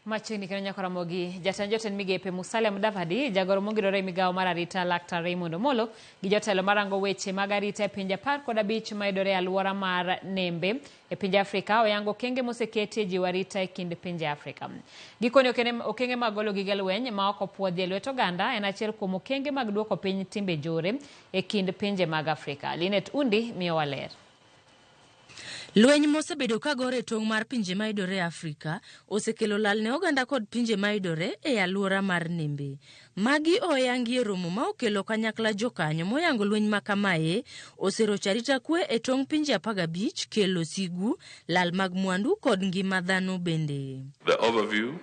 Machiegni kendo nyaka Ramogi, jatend jotend migepe Musalia Mudavadi, jagoro mongirore e migawo mar arita Laktar Raymond Omolo gi jotelo marango weche mag arita e pinje 15 mayudore e alwora mar Nembe e pinje Afrika oyango okenge moseketi e jiwo arita e kind pinje Afrika. Gikone okenge mag golo gige lweny ma ok opuodhi e lwet oganda en achiel kuom okenge mag duoko piny timbe njore e kind pinje mag Afrika. Linet Undi miyowa ler. Lweny mosebedo ka gore e tong' mar pinje mayudore e Afrika osekelo lal ne oganda kod pinje mayudore e alwora mar Nembe. Magi oyangi e romo ma okelo kanyakla jokanyo moyango lweny ma kamae oserocho arita kwe e tong' pinje 15, kelo sigu, lal mag mwandu kod ngima dhano bende. The overview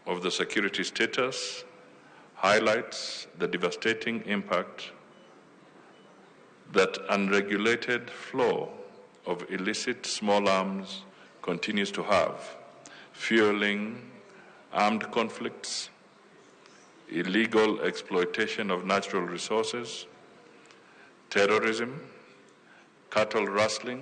of the security status highlights the devastating impact that unregulated flow of illicit small arms continues to have, fueling armed conflicts, illegal exploitation of natural resources, terrorism, cattle rustling,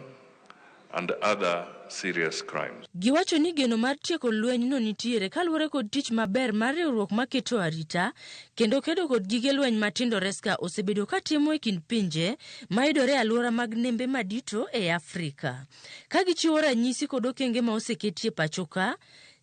and other serious crimes. Giwacho ni geno mar tieko lwenyno nitiere kaluwore kod tich maber mar riwruok maketo arita kendo kedo kod gige lweny matindo Reska osebedo katimo e kind pinje mayudore e alwora mag nembe madito e Afrika. Ka gichiwo ranyisi kod okenge ma oseketie pacho ka,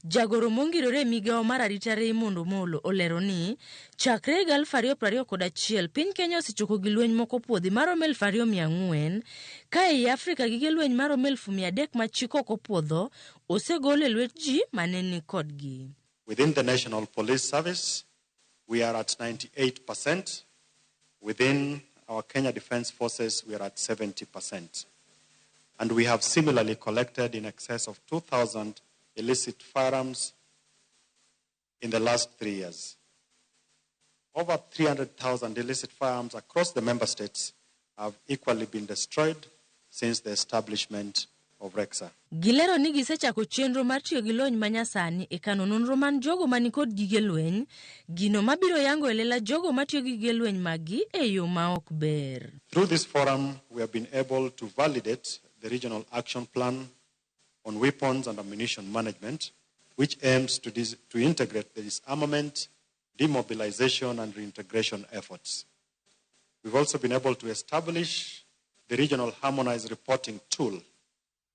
jagoro mongirore e migawo mar arita Raymond Omolo olero ni chakre higa 2021 piny Kenya osechoko gi lweny moko puodhi maromo 2400 ka ei Afrika gige lweny maromo 300,000 ma chik ok opuodho osegol e lwet ji mane ni kodgi. Within the National Police Service, we are at 98%. Within our Kenya Defence Forces, we are at 70%. And we have similarly collected in excess of 2,000 illicit firearms in the last 3 years. Over 300,000 illicit firearms across the member states have equally been destroyed since the establishment of RECSA. Gilero ni gisechako chenro mar tiyo gi lony manyasani e kano nonro man jogo manikod gige lweny, gino mabiro yango e lela jogo matiyo gi gige lweny maggi e yo ma ok ber. Through this forum, we have been able to validate the Regional Action Plan on Weapons and Ammunition Management, which aims to integrate the disarmament, demobilization, and reintegration efforts. We've also been able to establish the Regional Harmonized Reporting Tool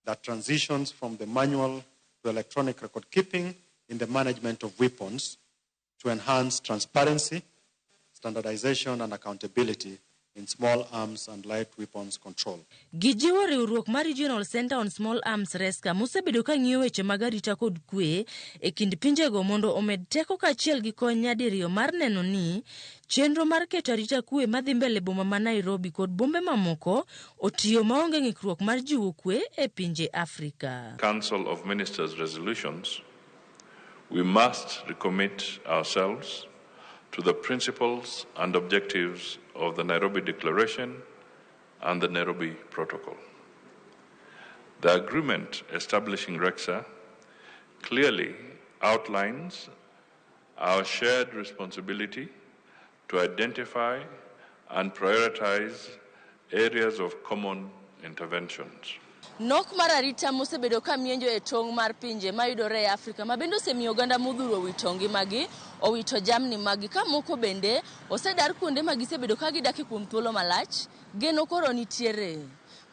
that transitions from the manual to electronic record keeping in the management of weapons to enhance transparency, standardization, and accountability in small arms and light weapons control. Gijiwo riwruok mar Regional Center on Small Arms Reska mosebedo ka ng'iyo weche mag arita kod kwe e kind pinjego mondo omed teko kaachiel gi kony nyadiriyo mar neno ni chenro mar keto arita kwe madhi mbele boma ma Nairobi kod bombe mamoko otiyo maonge ng'ikruok mar jiwo kwe e pinje Afrika. Council of Ministers resolutions, we must recommit ourselves to the principles and objectives of the Nairobi Declaration and the Nairobi Protocol. The agreement establishing RECSA clearly outlines our shared responsibility to identify and prioritize areas of common interventions. Nok mar arita mosebedo ka mienjo e tong' mar pinje mayudore e Afrika ma bende osemiyo oganda modhuro owito ngimagi, owito jamni maggi ka moko bende osedar kuonde ma gisebedo ka gidakie kuom thuolo malach, geno koro nitiere.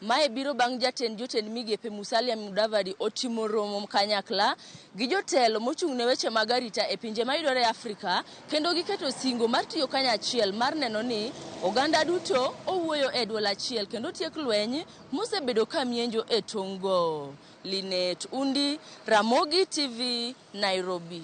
Mae biro bang' jatend jotend migepe Musalia Mudavadi otimo romo kanyakla gi jotelo mochung' ne weche mag arita e pinje mayudore e Afrika kendo giketo singo mar tiyo kanyachiel mar neno ni oganda duto owuoyo e duol achiel kendo tiek lweny mosebedo ka mienjo e tong' go. Linet Undi, Ramogi TV, Nairobi.